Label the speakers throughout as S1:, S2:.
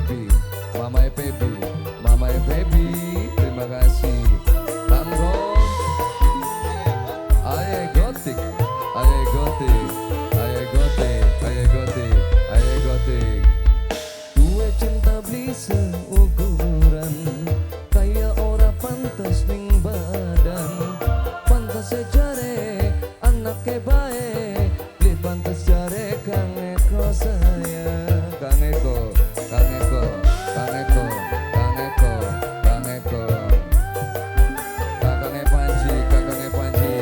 S1: Pebi, Mama Pebi, Mama Pebi, terima kasih. Tanggo, aye gotik, aye gotik, aye gotik, aye gotik, aye gotik. Duwe cinta beli seukuran, kaya ora pantes ning badan, pantes jare anake bae, beli pantes jare Kang Eko sayang, Kang Eko, Kang Eko, Kang Eko, Kang Eko, Kang Eko, Kakange Panji, Kakange Panji.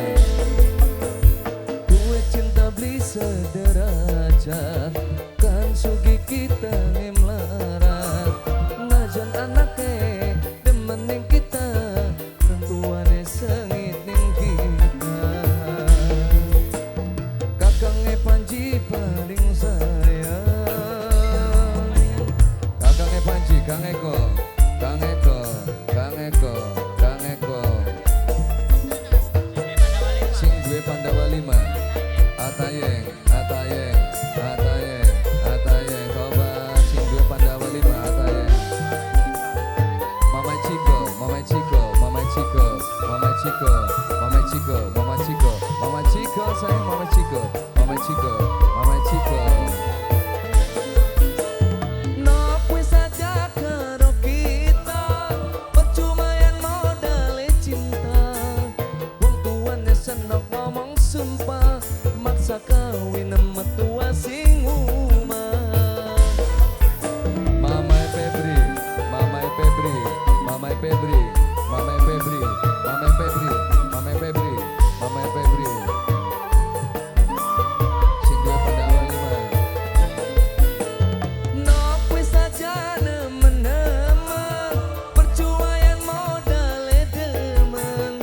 S1: Duwe cinta beli sederajat, kan sugi kita melarat, najan anake demen ning kita, tuane sengit ning kita. Kakange Panji paling sayang, Kakange Panji, Kang Eko, Kang Eko, Kang Eko, Kang Eko. Sing duwe Pandawa 5, Atayeng, Atayeng, Atayeng, Atayeng, tobat. Sing duwe Pandawa 5, Atayeng. Mama Chico, Mama Chico, Mama Chico, Mama Chico, Mama Chico, Mama Chico, Mama Chico, sayang Mama Chico, Mama Chico, Mama Chico. Nok wis aja karo kita, percuma yen modale cinta. Wong tuane senok ngomong sumpah, maksa kawin metua sing umah. Mama Febri, Mama Febri, Mama Febri, Mama Febri, Mama Febri, Mama Febri, Mama Febri. Sing duwe Pandawa 5. Nok wis aja nemen-nemen, percuma yen modale demen.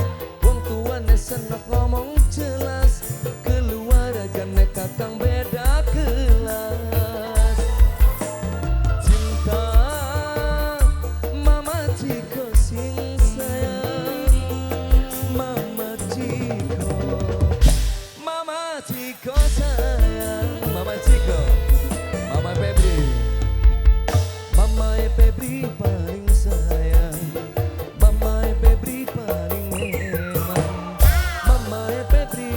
S1: Wong tuane senok ngomong jelas, keluargane kakang beda kelas. Cinta Mama Ciko sing sayang, Mama Ciko, Mama Ciko sayang, Mama Ciko, Mama Febri, Mama Febri paling sayang, Mama Febri paling eman, Mama Febri,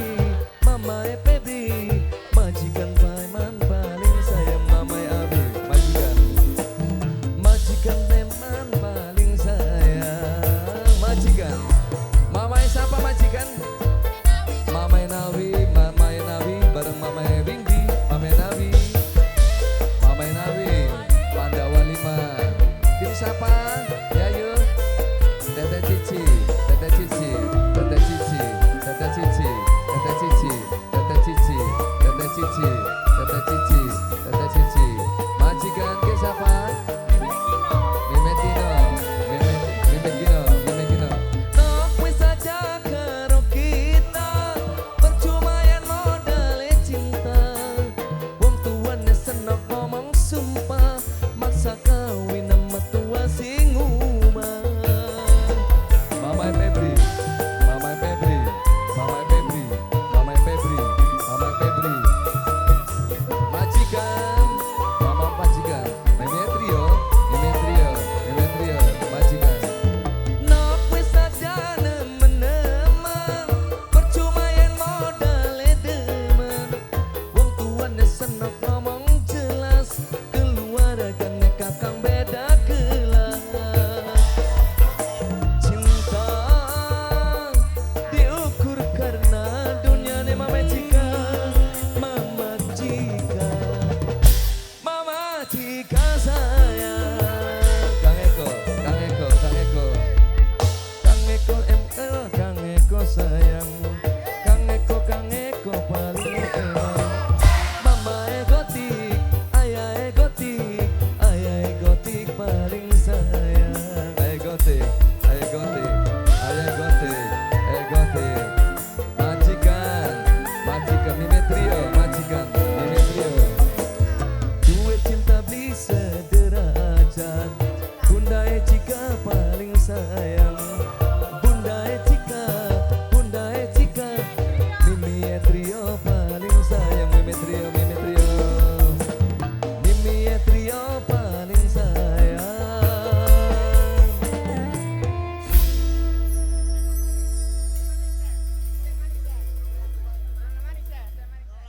S1: Mama Febri, majikan Paiman paling sayang, Mama Abi, majikan, majikan Paiman paling sayang, majikan, Mama siapa majikan? Mama Nawi, Mama Nawi, bareng Mama Windy, Mama Nawi, Mama Nawi, Pandawa 5. Tim siapa? Yayu, Tete Cici, Tete Cici, Tete Cici, Tete Cici, Tete Cici, Tete Cici, Tete Cici, Tete Cici, Tete Cici. Majikan ke siapa?